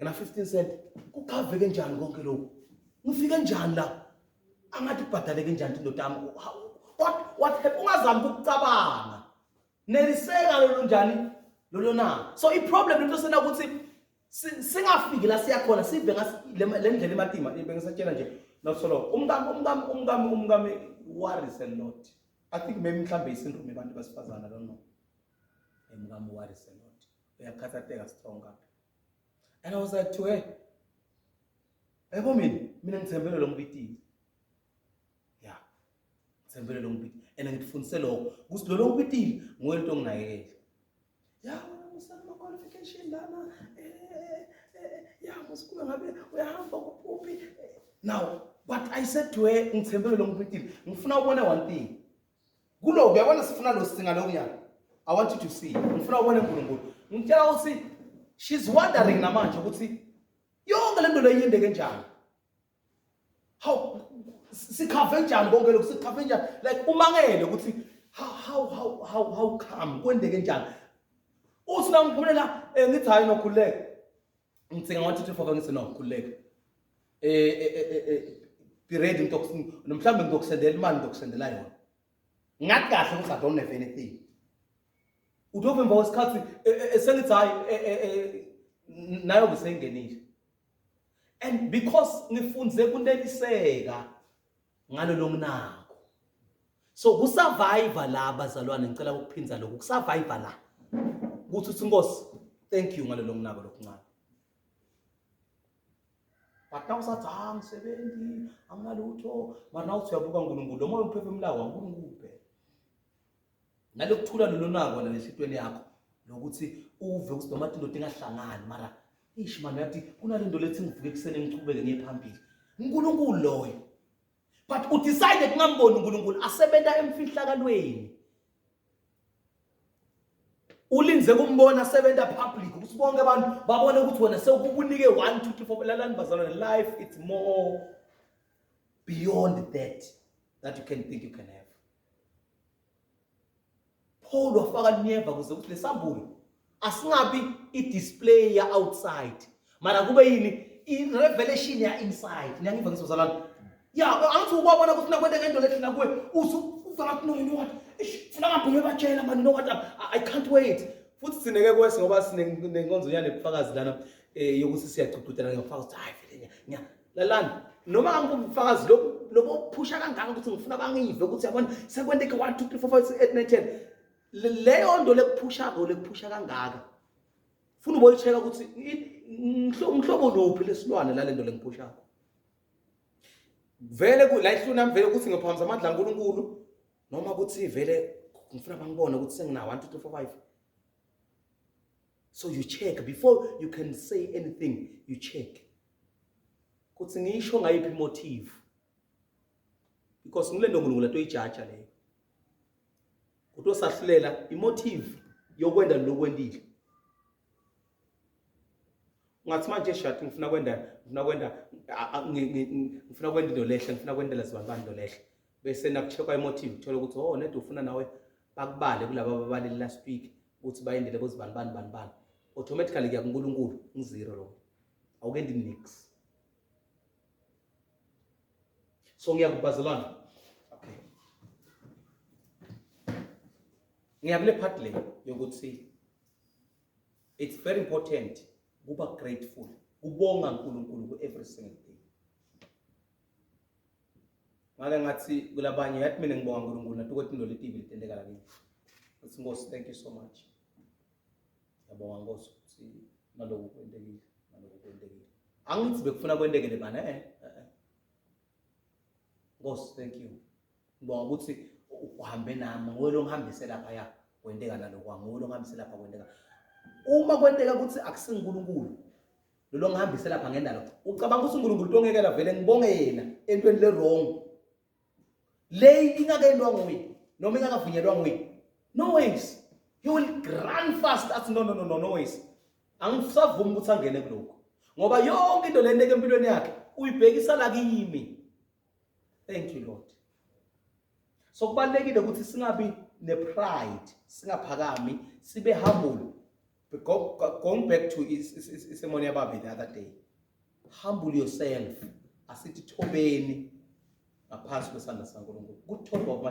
Ngena 15 cent. Kukhaveke njani konke lokhu? Ngifike njani la? Angathi kubhadaleke njani indoda yami? What happened? Ungazami ukucabanga. Neliseka lolu njani? Lolo na. So i problem into sena ukuthi singafiki la siyakhona sive ngasi le ndlela ematima bengisatshela nje nosolo umkami worries a lot. I think maybe mhlambe i-syndrome yabantu basifazana, I don't know. Umkami worries a lot. Uyakhathatheka strong kabi. And I was like to her, yabo mina ngithembele lo ngibitile. Yeah. Ngithembele lo ngibitile. And ngifundise lokho ukuthi lo ngibitile nguye into onginakekela. Ya wena musana ama qualification lana ya musikube ngabe uyahamba kuphi. Now, but I said to her, ngithembele lo ngibitile. Ngifuna ubone one thing. Kuloko uyabona sifuna lo singa lo nyaka. I want you to see. Ngifuna ubone uNkulunkulu. Ngitshela ukuthi she's wondering namanje ukuthi yonke lento le yindeke njani. How sikhave njani konke lokhu, sikhave njani? Like umangele ukuthi how come kwendeke njani? Uthi na ngiphumelela ngithi hayi nokhululeka. Ngithenga 1 2 3 4 ngithi no khululeka. Be ready, mhlawumbe ngizokusendela imali, ngizokusendela yona. Ngathi kahle ukuthi I don't have anything. Uthi emva kwesikhathi sengithi hayi, nayo ngiseyingenile. And because ngifunze kuneliseka ngalolo nginako. So kusurvive la bazalwane, ngicela ukuphinza lokhu, kusurvive la. Kuthi uthi Nkosi, thank you ngalolo nginako lokuncane. But now usathi ah ngisebenzi anginalutho, mara now uthi uyabuka uNkulunkulu, lo moya umphefumulayo waNkulunkulu phela. Nalokuthula lolo nako la enhlitweni yakho lokuthi uve ukuthi noma into ingahlangani mara ish man yathi kunalento lethi ngivuke ekuseni ngichubeke ngiye phambili. uNkulunkulu loyo. But udecide kungamboni uNkulunkulu asebenza emfihlakalweni. Ulinze kumbona asebenza public ukuthi bonke abantu babone ukuthi wena sewukunike 1 2 3 4. Lalani bazalwane, life it's more beyond that that you can think you can have. Paul wafaka linyeva kuze ukuthi lesambulo asingabi i-display ya outside, mara kube yini? I-revelation ya inside. Niyangiva ngisozalana? Ya, angithi ukwabona ukuthi nakwente ngento lehlina kuwe uthi uva ngathi no, you know what, ish, funa ngabe ngiyobatshela man, you know what, I can't wait. Futhi sineke kwesi ngoba sinenkonzo yane bufakazi lana yokuthi siyagcugcutela ngiyofaka ukuthi hayi vele nya lalani noma ngikubufakazi lobu lobo phusha kangaka ukuthi ngifuna bangive ukuthi yabona sekwenteke 1 2 3 4 5 6 8 9 10. Leyo nto lekuphushako lekuphusha kangaka funa uboyicheka ukuthi ngihlobo luphi lesilwane la lento lengiphushako vele la ihluna vele ukuthi ngiphakamisa amandla kaNkulunkulu noma ukuthi vele ngifuna bangibone ukuthi sengina 1 2 3 4 5. So you check before you can say anything, you check kuthi ngisho ngayiphi motive, because ngile nto uNkulunkulu atoyijaja leyo kutosahlulela imotive yokwenda lokwendile. Ungathi manje shati ngifuna kwenda into lehle, ngifuna kwendela zibani into lehle, bese nakucheckwa imotive uthola ukuthi oh nede ufuna nawe bakubale kulaba ababaleli last week ukuthi bayendele bozibani bani bani bani, automatically kuya kuNkulunkulu ngizero lo awukendi nix. So ngiyakubazalwana, okay, ngiyakule part le yokuthi it's very important kuba grateful, kubonga uNkulunkulu ku every single thing. Ngake ngathi kulabanye yathi mina ngibonga uNkulunkulu natukwethu into letibi litendeka kimi. Uthi Nkosi, thank you so much, ngiyabonga Nkosi ukuthi naloku kwentekile, naloku kwentekile. Angithi bekufuna kwentekele bana Nkosi, thank you, ngibonga ukuthi uhambe nami, nguwe lo ngihambise lapha ya kwenteka nalokhu, nguwe lo ngihambise lapha kwenteka. Uma kwenteka ukuthi akusinguNkulunkulu lo ngihambise lapha ngendalo, ucabanga ukuthi uNkulunkulu tongekela vele ngibonge yena entweni le wrong le ingakendwa nguye noma ingakavunyelwa nguye? No ways. He will run fast athi no, no, no, no, no ways, angisavumi ukuthi angene kulokhu ngoba yonke into lenteke empilweni yakhe uyibhekisa la kimi. Thank you, Lord. So kubalekile ukuthi singabi nepride, singaphakami, sibe humble. Going back to isemoni yababe the other day, humble yourself, asithi thobeni ngaphansi kwesandla sikaNkulunkulu. Kuthoba.